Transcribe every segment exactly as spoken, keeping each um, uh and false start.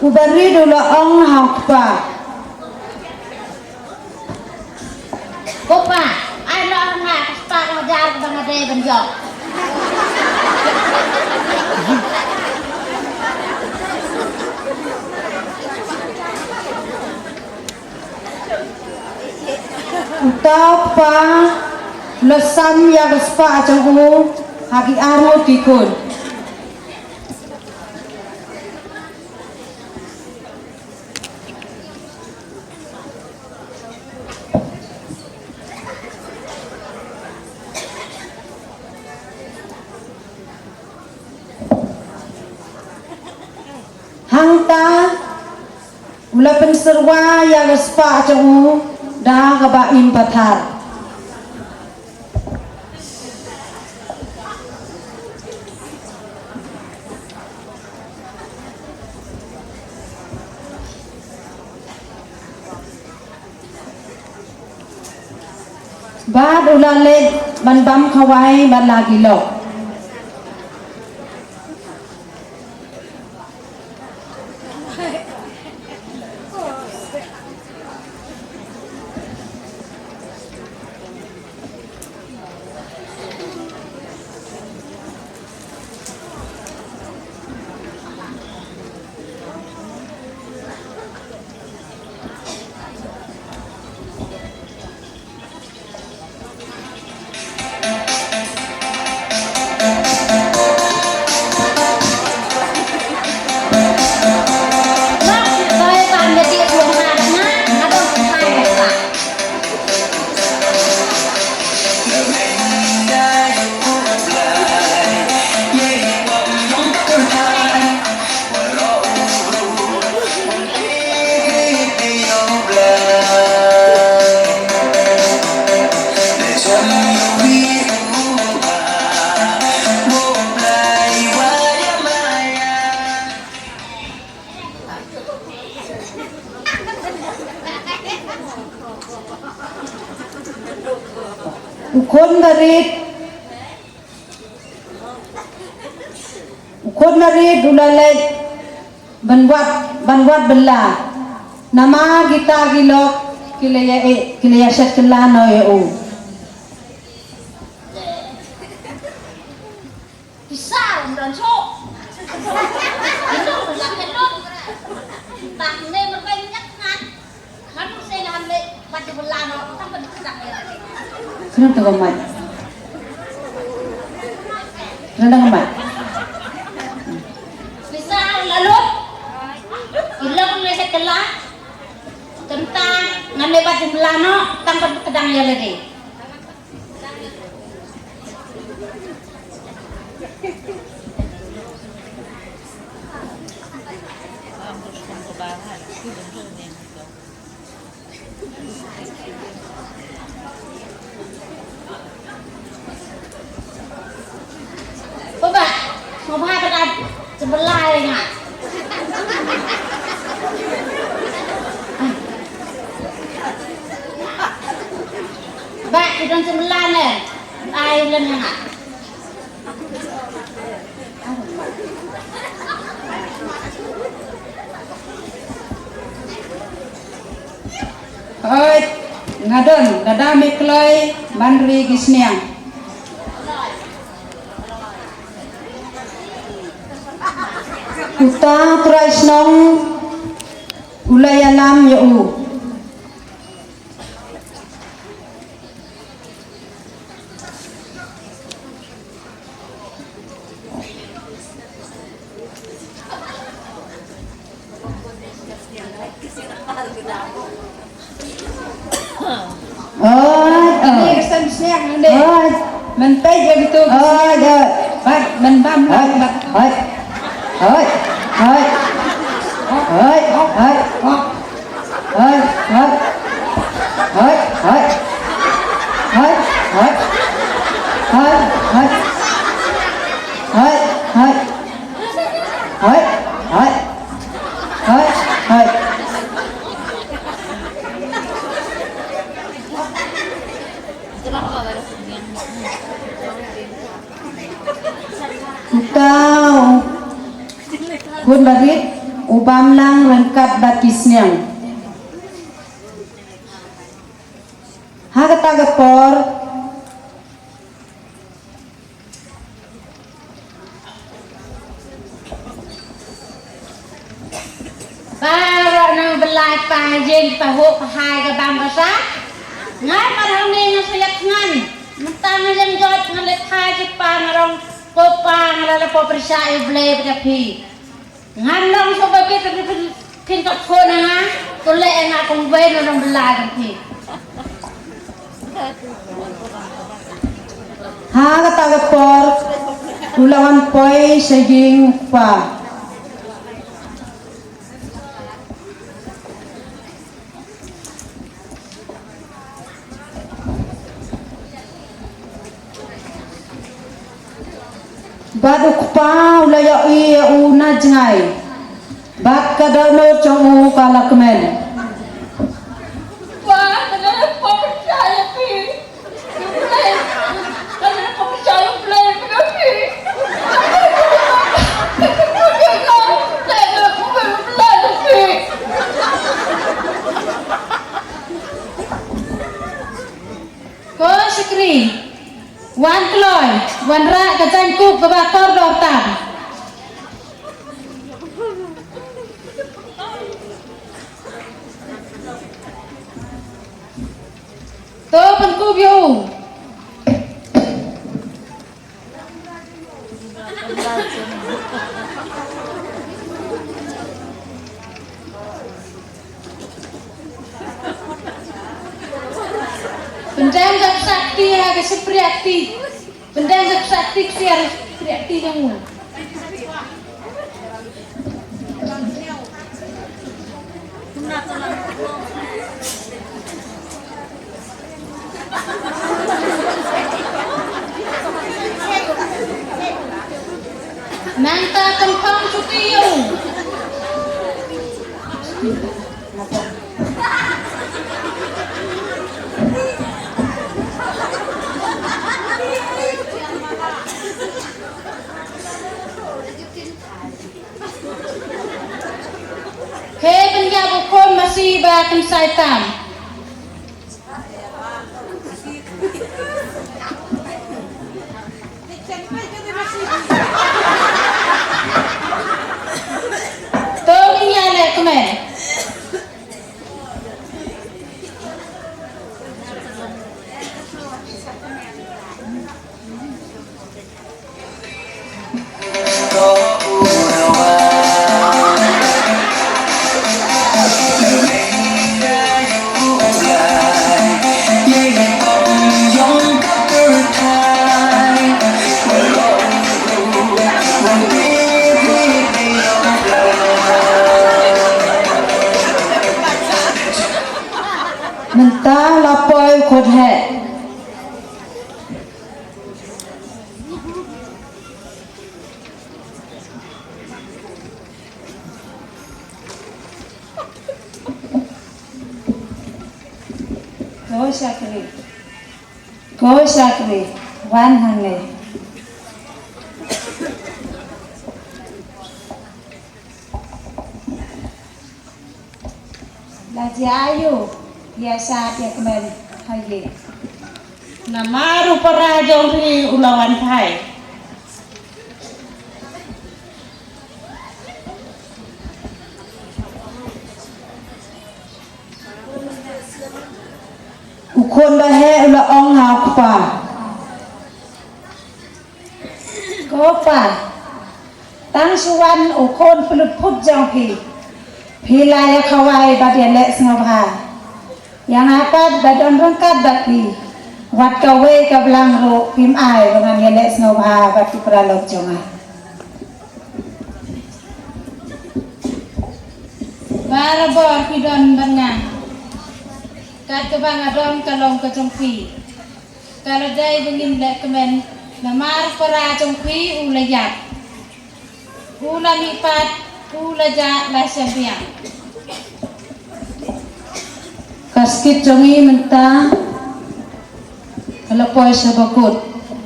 U barit u la ong ha u kpa. Ko pa, ai noh ha nga ka spah ka hajar kaba nga dei ban ïoh. Uta u kpa u la sam ïa ka spah jong u ha ki arngut ki khun. Hangta u la pynsyrwa ïa ka spah jong u da kaba im pathar. Bad u la leit ban bam khawai bad la ki lok. U khun barit, u khun barit u la leit ban wad, ban wad bylla. Namar kita ki lok ki la ïa, eh, ki la ïa shet kylla noh ïa u. Ki sar ym don shuh. Ki long la ki long. Tang ne marwei nyak ngat. Ngan ru sei ngan leh bad jylla noh tang ban kdang ïa. Sdang tang mai. Sdang tang mai. Ki sar la lut. Ki long ne sa kylla. Tang ngan leh bad jylla noh tang ban kdang ïa lade. Papa, mo ba ta ka jemlai nga. Ba, ki don jemlai ne. Ai len nga. Hoi, nga don, dada me kloi, ban ri ki sniang. Uta trai shnong, u la ïalam ïa u. Oi, oi. Oi. Men peit ïa kitu. Oi, oi. Bad men bam. Oi, oi. Oi, oi. Oi, oi. Hoi, hoi. Hoi, hoi. Hoi, hoi. Hoi, hoi. Hoi, hoi. Hoi, hoi. Hoi, hoi. Uta u khun barit u bam lang ryngkat bad ki sniang. Ha kata ka por, baroh nang belai pa jing pa huk pa hai ka bam ka sa. Ngan mar hangne ngan sa ïap ngan. Mynta ngan ïeng jot ngan leh thai jingpa ngan rong ko pa ngan la la pop pyrshah ïa U Blei bad ïa phi. Ngan long shuh ba phi phin, phin, phin ka khun na nga, to leh nga kong wei na nong bla dang phi. Ha kata ka por, u la wan poi sha ïing u kpa. Bad u kpa u la ïohi ïa u na jngai. Bad ka dohnud jong u ka la kmen. Kpa, ka la pop pyrshah ïa phi. Ko shakri, wan kloi, wan rah ka jaiñkup kaba kordor tam. To pynkup ïa u. Pyndem ka pisa kti ha ka shympriahti. Pyndem ka pisa kti ksiar shympriahti jong u. Nangta kynpham shuti ïa u. He pynïap u khun masi ba kynsai tam. To ngin ïa leh kmen. Mynta la poi u khun heh. Ko shakri. Ko shakri. Wan hangne. La jia aiu ïa shad ïa kmen ha ïing? Namar u para jong phi u la wan phai. U khun ba heh u la ong ha u kpa. Ko pa, tang shu wan u khun pynlut phut jong phi, phi la ïa khawai bad ïa leh sngewbha. Ïa nga pat ba don ryngkat bad phi, wat kawei ka blang ruh phim ai ba ngan ïa leh sngewbha bad ki paralok jong nga. Barabor phi don bad nga, kat kaba nga don ka long ka jong phi. Ka la dei ba ngin leh kmen, namar para jong phi u la ïap, u la mihpat, u la jah la shemphang. Ka skit jong ngi mynta ka la poi sha ba kut.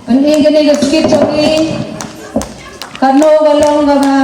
Pyni kane ka skit jong ngi, kano ka long kaba